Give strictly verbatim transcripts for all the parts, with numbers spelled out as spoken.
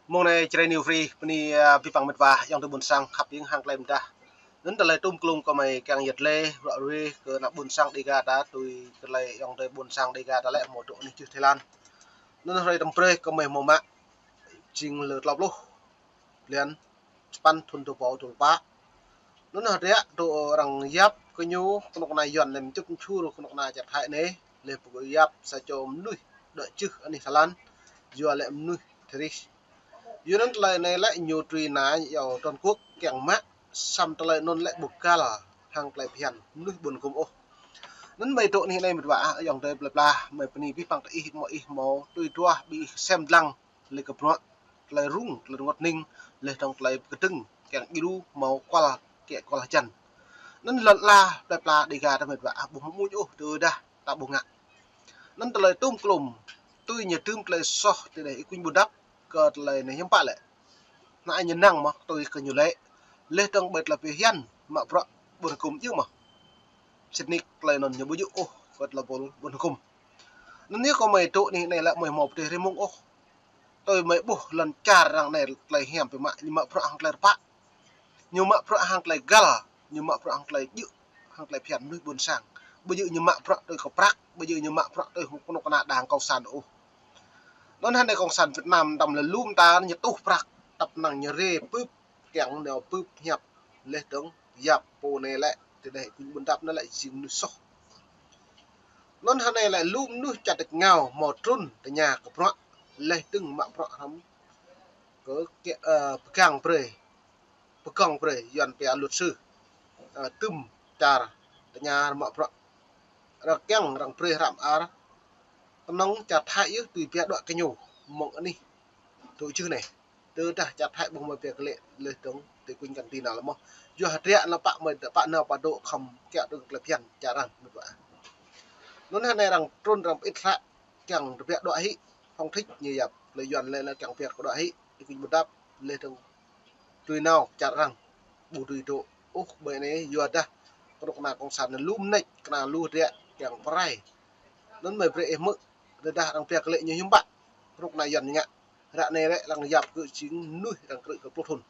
Mông anai Jrai New Free, bơni, ơ, abih bang met wa, ayŏng adơi ƀôn sang, khăp hiêng hăng tơlơi mơdah. Anŭn tơlơi tôm klum kơmơi kiăng yăt lĕ, ră ruai kơ ană ƀôn sang Dega ta, tui tơlơi ayŏng adơi ƀôn sang Dega ta lĕ hmâo dŏ anih jưh Thái Lan. Anŭn hrơi tơm brơi kơmơi hmâo mă, jing lơ klâo pluh, blan sapăn thŭn dua rơbâo dua pluh pă. Anŭn hơdră tŭ arăng yap kơ ñu kơnuk kơna Yuan lĕ mčŭt mčhur kơnuk kơna čar Thái anai, lĕ pơgơ̆ yap sa čô mơnuih dŏ jưh anih Thái Lan, yua lĕ mơnuih terrorist. Yua anŭn tơlơi anai lĕ ñu truy nã yua toàn quốc kiăng mă, samơ̆ tơlơi anŭn lĕ ƀu găl hăng tơlơi phiăn mơnuih ƀôn hgŭm ôh. Anŭn mơi dŏ anih anai met wa, ayŏng adơi plơi pla, mơi bơni abih bang tơ ih mơ̆ ih hmâo tui duah ƀing ih sem lăng lĕ kơ bruă tơlơi rŭng, tơlơi rơngot hning, lĕ dơ̆ng tơlơi pơkơdơ̆ng, kiăng djru hmâo kual, kiăng kual hơjăn. Anŭn lŏn ala plơi pla Dega ta met wa, ƀu hmâo amuñ ôh, tơdah ta ƀu ngă. Anŭn tơlơi tôm klum, tui ñu tơm tơlơi soh tơdơi Y Quynh Bun Dap, kơ tơlơi anai hiư̆m pă lĕ. Anai ñu năng mơ̆, tui kơ ñu lĕ. Lĕ dơ̆ng ƀơi tơlơi phiăn, mă bruă ƀôn hgŭm djơ̆ mơ̆. Sĭt nik tơlơi anŭn ñu ƀu djơ̆ ôh, kơ tơlơi ƀôn, ƀôn hgŭm. Anŭn ñu kơmơi dŏ anih anai lĕ mơi hmâo pơdrơi rơmông ôh. Tui mơi ƀuh lŏn čar arăng anai tơlơi hiam pơmă, ñu mă bruă hăng tơlơi rơpă. Ñu mă bruă hăng tơlơi găl, ñu mă bruă hăng tơlơi djơ̆, hăng tơlơi phiăn mơnuih ƀôn sang. Ƀu djơ̆ ñu mă bruă tui kơ prăk, ƀu djơ̆ ñu mă bruă tui kơnuk kơna đảng cộng sản ôh. Anŭn hơnai cộng sản Việt Nam tơm lĕ lŏm ta ñu tuh prăk, tơpă năng ñu rê bưp, kiăng nao bưp hiăp, lĕ dơ̆ng yap pô anai lĕ, tơdơi Y Quynh Bun Dap anai lĕ jing mơnuih soh. Anŭn hơnai lĕ lŏm mơnuih čar tač rơngiao hmâo trŭn tơña kơ bruă, lĕ dơ̆ng mă bruă hrŏm kơ, kơ, ơ, pơgang brơi, pơgang brơi, Yuan pia luật sư, ơ, tơm čar tơña mă bruă. Arăng kiăng arăng brơi hră mơar, kơnơ̆ng čar Thái yơh tui pia đuaĭ kơ ñu, mơ̆ng anih dŏ jưh anai. Tơdah čar Thái ƀu mơi pia kơ lĕ, lĕ dơ̆ng tui Y Quynh kăn tui nao lĕ mơ̆. Yua hơdră anŭn pă mơi pă nao pă dŏ khŏm kiăng dơ̆ng tơlơi phiăn čar arăng met wa. Anŭn hơnai arăng trŭn arăng pơĭt hră kiăng pia đuaĭ hĭ, phong thích ñu yap, tơlơi Yuan lĕ anŭn kiăng pia kơ đuaĭ hĭ, Y Quynh Bun Dap, lĕ dơ̆ng tui nao čar arăng, ƀu dưi dŏ ôh ƀơi anai, yua dah kơnuk kơna cộng sản anŭn lŏm mơneč, kơna lu hơdră kiăng pơrai. Anŭn mơi brơi ih hmư̆, tơdah arăng pia kơ lĕ ñu hiư̆m pă, kơnuk kơna Yuan ñu ngă. Ră anai lĕ arăng yap kơ jing mơnuih arăng krư̆ kơ pluh thŭn.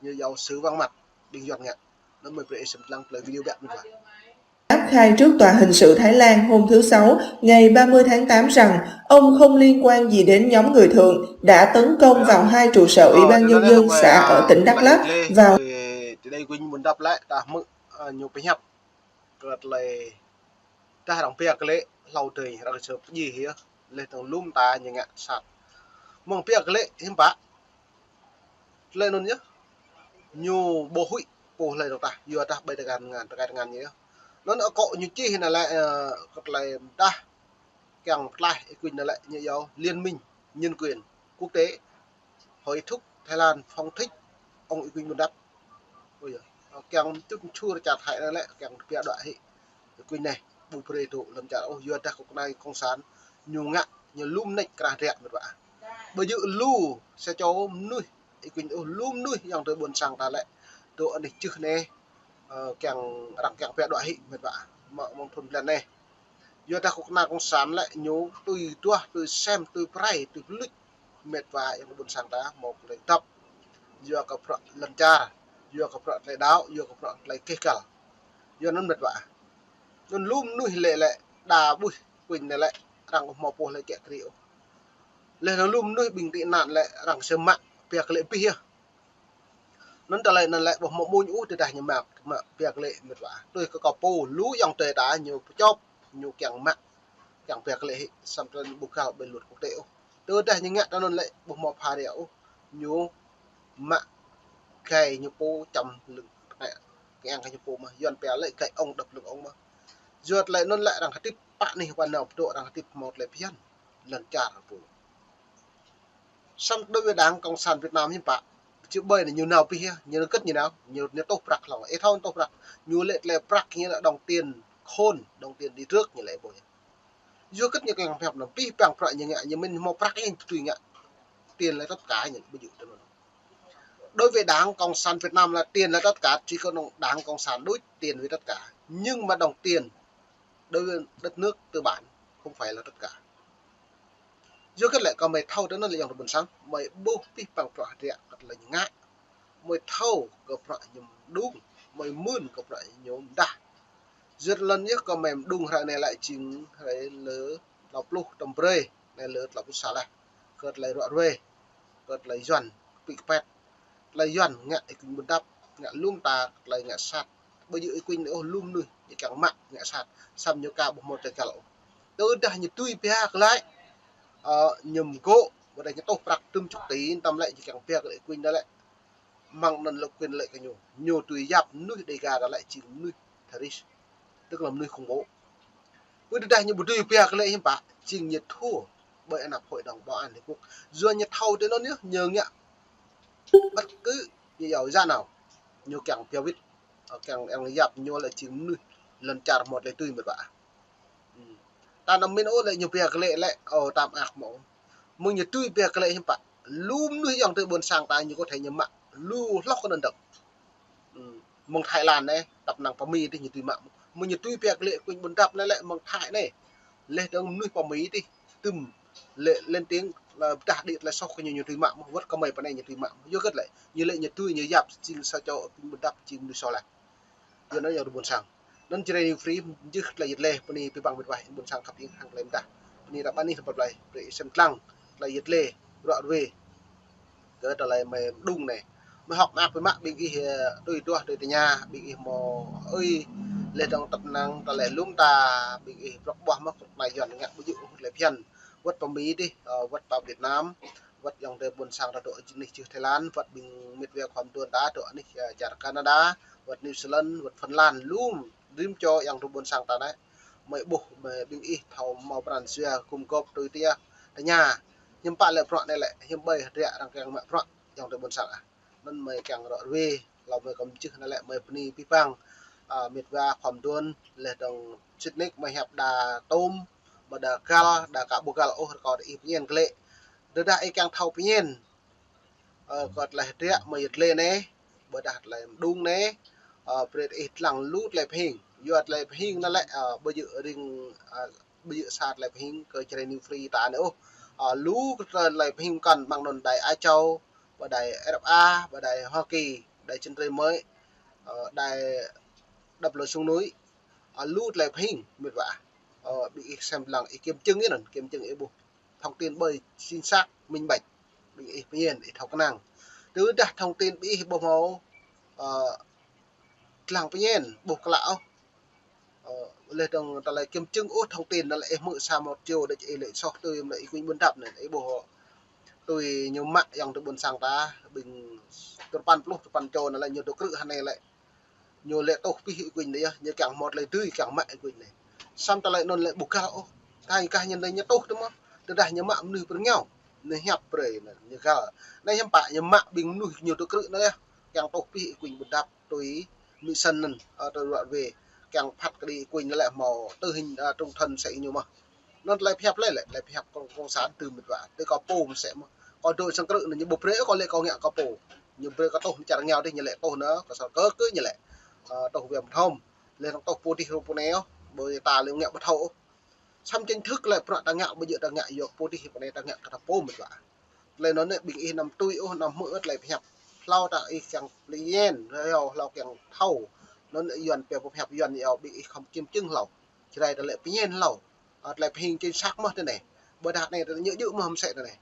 Ñu yua sự vắng mặt ƀing Yuan ngă. Anŭn mơi brơi ih sem lăng tơlơi video ƀiă met wa. Đáp khai trước Tòa Hình sự Thái Lan hôm thứ Sáu, ngày ba mươi tháng tám rằng ông không liên quan gì đến nhóm người Thượng đã tấn công vào hai trụ sở Ủy ban Nhân dân xã ở tỉnh Đắk Lắk vào. Tơdơi Y Quynh Bun Dap lĕ ta hmư̆, ơ, ñu pơhiăp kơ tơlơi dah arăng pia kơ lĕ hlâo adih arăng sơ̆ pơdjai hĭ, lĕ dơ̆ng lŏm ta ñu ngă sat. Mơ̆ng pia kơ lĕ hiư̆m pă, tơlơi anŭn yơh, ñu ƀu huĭ pô hlơi dơ̆ng tah, yua dah ƀơi tơkai tơngan, tơkai tơngan ñu yơh. Anŭn akŏ ñu čih anai lĕ, ơ, kơ tơlơi dah kiăng pơtlaih Y Quynh anai lĕ ñu yua Liên minh Nhân quyền Quốc tế hối thúc Thái Lan phong thích ông Y Quynh Bun Dap. Ôi giời, kiăng mčŭt mčhur čar Thái anai lĕ kiăng pia đuaĭ hĭ Y Quynh anai, ƀu brơi dŏ lŏn čar ôh, yua dah kơnuk kơna cộng sản ñu ngă, ñu lŏm mơneč krah hơdră met wa. Ƀu djơ̆ lu sa čô mơnuih Y Quynh ôh, lŏm mơnuih ayŏng adơi ƀôn sang ta lĕ dŏ anih jưh anai, ơ, kiăng arăng kiăng pia đuaĭ hĭ met wa, mơ̆ng thŭn blan anai. Yua dah kơnuk kơna cộng sản lĕ ñu tui duah, tui sem, tui pơrai, tui pơluč met wa ayŏng adơi ƀôn sang ta hmâo tơlơi dăp. Yua kơ bruă lŏn čar, yua kơ bruă tơlơi đaŏ, yua kơ bruă tơlơi keh găl. Yua anŭn met wa. Anŭn lŏm mơnuih lĕ lĕ đa ƀuh Y Quynh anai lĕ arăng ƀu hmâo pô hlơi kiăng krư̆ ôh. Lĕ anŭn lŏm mơnuih ƀing tị nạn lĕ arăng sơmă pia kơ lĕ abih yơh. Anŭn tơlơi anŭn lĕ ƀu hmâo amuñ ôh tơdah ñu mă, mă pia kơ lĕ met wa. Tui kơ kâo pô lu ayŏng adơi ta ñu pơčŏp, ñu kiăng mă, kiăng pia kơ lĕ hĭ, samơ̆ tơlơi ƀu găl ƀơi luật quốc tế ôh. Tơdah ñu ngă tui anŭn lĕ ƀu hmâo phara ôh, ñu mă gai ñu pô čăm lưng, kiăng gai ñu pô mơ̆, Yuan pia lĕ gai ông đập lưng ông mơ̆. Yua tơlơi anŭn lĕ arăng hơdip pă anih wa nao pơdŏ arăng hơdip hmâo tơlơi phiăn lŏn čar pô. Samơ̆ đối với Đảng Cộng sản Việt Nam hiư̆m pă, či ƀơi anai ñu nao abih yơh, ñu kơ̆t ñu nao, ñu, ñu tuh prăk hlâo, ih thâo tuh prăk, ñu lĕ tơlơi prăk ñu lĕ đồng tiền khôn, đồng tiền đi trước ñu lĕ ƀơi. Yua kơ̆t ñu kiăng pơhiăp anŭn, abih bang bruă ñu ngă, ñu mĭn hmâo prăk ñu tui ngă, tiền là tất cả ñu ƀu djơ̆ tui anŭn. Đối với Đảng Cộng sản Việt Nam là tiền là tất cả, chỉ có Đảng Cộng sản đuč tiền với tất cả. Nhưng mà đồng tiền đối với đất nước tư bản không phải là tất cả. Yua kơ lĕ kơ mơi thâo tơ anŭn lĕ ayŏng adơi ƀôn sang, mơi ƀuh pih păng prăk hơdră kơ tơlơi ñu ngă. Mơi thâo kơ prăk ñu mơđung, mơi mưn kơ prăk ñu mơdah. Yua lŏn yơh kơ mơi mơđung hrơi anai lĕ jing hrơi lơ klâo pluh tơm brơi, anai lơ klâo pluh sa laih. Kơ tơlơi ruă ruê, kơ tơlơi Yuan kơpĭ kơpĕt. Tơlơi Yuan ngă Y Quynh Bundap, ngă lŏm ta tơlơi ngă sat. Ƀu djơ̆ Y Quynh ôh, lŏm mơnuih ñu kiăng mă ngă sat. Samơ̆ ñu ka ƀuh mơ̆ tơgal ôh. Tơdah ñu tui pia glaĭ, ơ, ñu mơgŏ, ƀôdah ñu tuh prăk tơm čŭk ti, tơm lĕ ñu kiăng pia glaĭ Y Quynh đa lĕ. Mơ̆ng anŭn lĕ Quynh lĕ kơ ñu. Ñu tui yap mơnuih Đêga đa lĕ jing mơnuih terrorist. Tức là mơnuih khủng bố. Ƀu tơdah ñu ƀu tui pia glaĭ hiư̆m pă, jing ñu thua ƀơi anăp Hội đồng Bảo an Liên Hợp Quốc. Yua ñu thâo tơ anŭn yơh, ñu ngă bất cứ ñu yua ya nao. Ñu kiăng pia wĭt, ơ, kiăng, kiăng yap ñu lĕ jing mơnuih lŏn čar mơ̆ tơlơi tui mơ̆ ƀă. Hmm. Ta anăm min ôh lĕ ñu pia glaĭ lĕ, ơ, tam ak mơ̆. Mơ̆ng ñu tui pia glaĭ hiư̆m pă. Lŏm mơnuih ayŏng adơi ƀôn sang ta ñu có thể ñu mă lu hloh kơ anŭn dơ̆ng. Hmm. Mơ̆ng Thái Lan anai, tăp năng pơ Mi tih ñu tui mă. Mơ̆ng ñu tui pia glaĭ Y Quynh Bundap anai lĕ mơ̆ng Thái anai. Laih dơ̆ng mơnuih pơ Mi tih tơm lĕ lên tiếng là pơdah đĭ tơlơi soh kơ ñu, ñu tui mă mơ̆, wơ̆t kơ mơi pơ anai ñu tui mă mơ̆. Yua hơget lĕ, ñu lĕ ñu tui ñu yap jing sa čô Y Quynh Bundap jing mơnuih soh laih. Yua anŭn ayŏng adơi ƀôn sang. Anŭn Jrai New Free, jih tơlơi yet lĕ, bơni pih păng mĕt wa ƀôn sang khăp ing hăng tơlơi mơdah. Bơni ră ƀă anih tơpă plơi, brơi ih sem lăng, tơlơi yet lĕ, ruă ruê. Kơ tơlơi mơi mơđung anai. Mơi hơ̆k mơak biă mă ƀing ih, ơ, tui duah tui tơña, ƀing ih mơ̆ ơi, laih dơ̆ng tăp năng, tơlơi lŏm ta, ƀing ih brŏk ƀuah mơ̆, kơ tơlơi Yuan ngă ƀu djơ̆, tơlơi phiăn. Wơ̆t pơ Mi tih, ơ, wơ̆t pơ Việt Nam, wơ̆t ayŏng adơi ƀôn sang ta dŏ jơnih jih Thái Lan, wơ̆t ƀing mĕt wa khua mơduôn ta dŏ anih, ơ, čar Canada, wơ̆t New Zealand, wơ̆t Phần Lan, lŏm, rĭm čô ayŏng adơi ƀôn sang ta anai. Mơi ƀuh, mơi ƀing ih thâo hmâo pran jua gum gôp tui tơña, tơña. Hiư̆m pă lĕ prăk anai lĕ, hiư̆m ƀơi hơdră arăng kiăng mă prăk ayŏng adơi ƀôn sang ah. Anŭn mơi kiăng ruă ruê, hlâo mơi kơmjưh anai lĕ mơi bơni pih păng, ơ, mĕt wa khua mơduôn, laih dơ̆ng sĭt nik mơi hiăp đa tôm, ƀôdah đa găl, đa ka ƀu găl ôh rơkâo ih pơñen glaĭ. Tơdah ih kiăng thâo pơñen, ơ, kơ tơlơi hơdră mơi yet lĕ anai, ƀôdah tơlơi mơđung anai, ơ, brơi ih lăng lu tơlơi pơhing. Yua tơlơi pơhing anai lĕ, ơ, ƀu djơ̆ ring, ơ, ƀu djơ̆ sa tơlơi pơhing kơ Jrai New Free ta anai ôh. Ơ, lu kơ tơlơi pơhing kăn mơ̆ng anŭn đài Á Châu, ƀôdah đài R F A, ƀôdah đài Hoa Kỳ, đài Chân Trời Mới, ơ, đài Độc Lập Sông Núi. Ơ, lu tơlơi pơhing mĕt wa. Ơ, ƀing ih sem lăng ih kiểm chứng ih anŭn, kiểm chứng ih ƀuh. Thông tin ƀơi chính xác, minh bạch. Ƀing ih pơñen, ih thâo kơnang. Tơdah thông tin ƀing ih ƀu hmâo, ơ, lăng pơñen, ƀu klă ôh. Ơ, laih dơ̆ng tơlơi kiểm chứng ôh thông tin anai lĕ ih hmư̆ sa một triệu đôč ih lĕ soh tui mơ̆ Y Quynh Bundap anai, ih ƀuh tui ñu mă ayŏng adơi ƀôn sang ta, ƀing tơpăn pluh, tơpăn čô anai lĕ ñu dŏ krư̆ hơnai lĕ. Ñu lĕ tuh pih Y Quynh anai yơh, ñu kiăng hmâo tơlơi dưi, kiăng mă Y Quynh anai. Samơ̆ tơlơi anŭn lĕ ƀu găl ôh. Tơdah kah ñu anai ñu tuh tơ mơ̆. Tơdah ñu mă mơnuih pơrơngiao. Ñu hiăp brơi anai, ñu găl. Anai hiư̆m pă ñu mă ƀing mơnuih ñu dŏ krư̆ anai yơh. Kiăng tuh pih Y Quynh Bundap tui mission anŭn, ơ, tui ruă ruê. Kiăng phat kơđi Y Quynh anai lĕ hmâo tơ hing, ơ, trung thân sĕ ñu mơ̆n. Anŭn tơlơi pơhiăp lĕ lĕ, tơlơi pơhiăp cộng, cộng sản tơm mĕt wa. Tui kâo pô mơsĕ mơ̆n. Kâo dŏ sang krư̆ anai ñu ƀu brơi kâo lĕ kâo ngă kâo pô. Ñu brơi kâo tuh mơ̆ng čar rơngiao dih ñu lĕ tuh anai, kâo sa kơ kơ ñu lĕ. Ơ, tuh wơ̆t mơ̆n thom. Lĕ tuh pô dih rup anai ôh. Ƀơi ta lĕ ngă ƀu thâo ôh. Samơ̆ chính thức lĕ prăk ta ngă ƀu djơ̆ ta ngă yua pô dih pô anai ta ngă kơ ta pô mĕt wa. Tơlơi anŭn anai ƀing ih anăm tui ôh, anăm hmư̆ ôh tơlơi pơhiăp. Hlâo ta ih kiăng pơñen, hlâo, hlâo kiăng thâo. Anŭn Yuan pia pơhiăp Yuan yơh ƀing ih khŏm kiểm chứng hlâo. Jrai ta lĕ pơñen hlâo. Ơ, tơlơi pơhing chính xác mơ̆n tơ anai. Ƀôdah anai ta ñu djơ̆ mơ̆n mơsĕ tơ anai.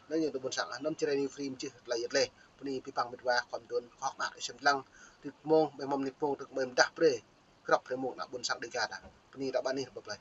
Anŭn ñu tơ ƀôn sang, anŭn Jrai New Free mơ̆n čih tơlơi yet lĕ. Bơni pih păng mĕt wa khua mơduôn, kâo hơ̆k mơak sem lăng. Tui mơ̆ng, ƀing mơ̆ng nit mơ̆ng tơ̆k mơi mơdah brơi. Krăp hrơi mơ̆ng ană ƀôn sang Đêga ta. Bơni ră ƀă anih tơpă plơi.